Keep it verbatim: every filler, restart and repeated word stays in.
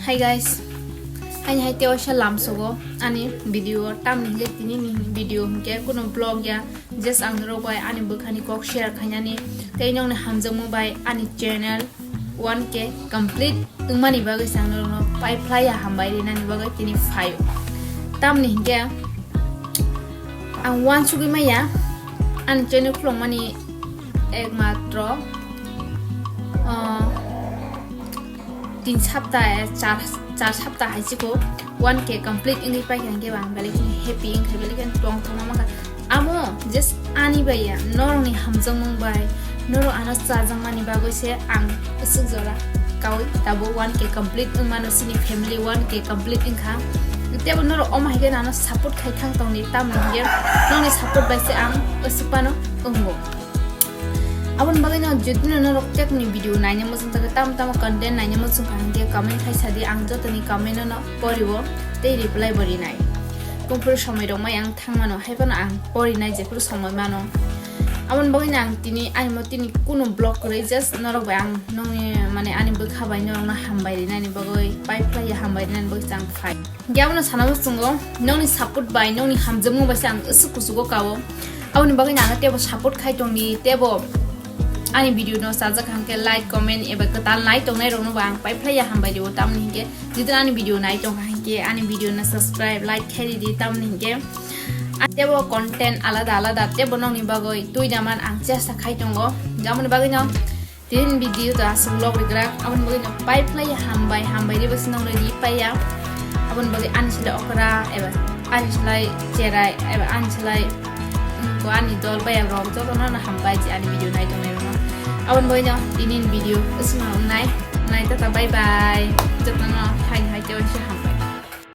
Hi guys, ani hai tei waisa lamsogo ani video, tamni hingke tini ni video hingke kuno vlog ya, just ang norok bai ani bwkhani kok share khainani tei nokni hamjakmung bai ani channel one K complete wngmani bagwi se ang norokno pai phlai ya hambai rinani bagwi tini phaio. Tamni hingke ang uansugwi maya ani channel khulokmani ekmatro, ah, tin sapta, eh, char, char sapta hai chiko one K complete wngwi paikha hingke ba ang belai kheno happy wngkha, belai kheno tongthokma mankha. Amo just ani bai ya, norokni hamjakmung bai, norok ano chajakmani bagwi se ang aswk jora kaui tabuk one K complete wngmano, chini family one K complete wngkha. Tebo norok omo hai khe ano support khai thang tongdi, tamni hingke nokni support bai se ang aswk phano wngo. Aboni bagwino jodi no norok tekni video naina muchung tangkhe, tamo tamo content naina muchung kha hingke comment khai sadi, ang jotoni comment no poriwo tei reply bo rinai. Kuphuru somoi rok mai ang thangmano, hai phano ang porinai jephuru somoi mano. Aboni bagwino ang tini ani mo tini kunu vlog kwrwi, just norok bai ang nokni mane ani bwkha bai norokno hambai rinani bagwi, pai phlai ya hambai rinani bagwi chang phai. Hingke abono sana muchungo, nokni support bai, nokni hamjakmung bai se ang aswk kuchugo kao. Aboni bagwi nang tebo support khai tongdi, tebo ani video no chajak hingke like, comment eba kwtal nai tongnai rokno bo ang pai phlai ya hambai rio, tamni hingke jodi ani video nai tongkha hingke ani video no subscribe, like khai ridi, tamni hingke tebo content alada alada tebo nokni bagwi twi daman ang chesta khai tongo. Aboni bagwi no Tini video ta aswk log rigrak, aboni bagwi no pai phlai ya hambai, hambai riba se nang ri pai ya. Aboni bagwi ani sila okra, eba ani sila cherai, eba ani sila, mm, ko ani dol bai rok joto no hambai je ani video nai tongnai rok. Aboni bagwi no tini video aswk no nai, nai tata, bye bye.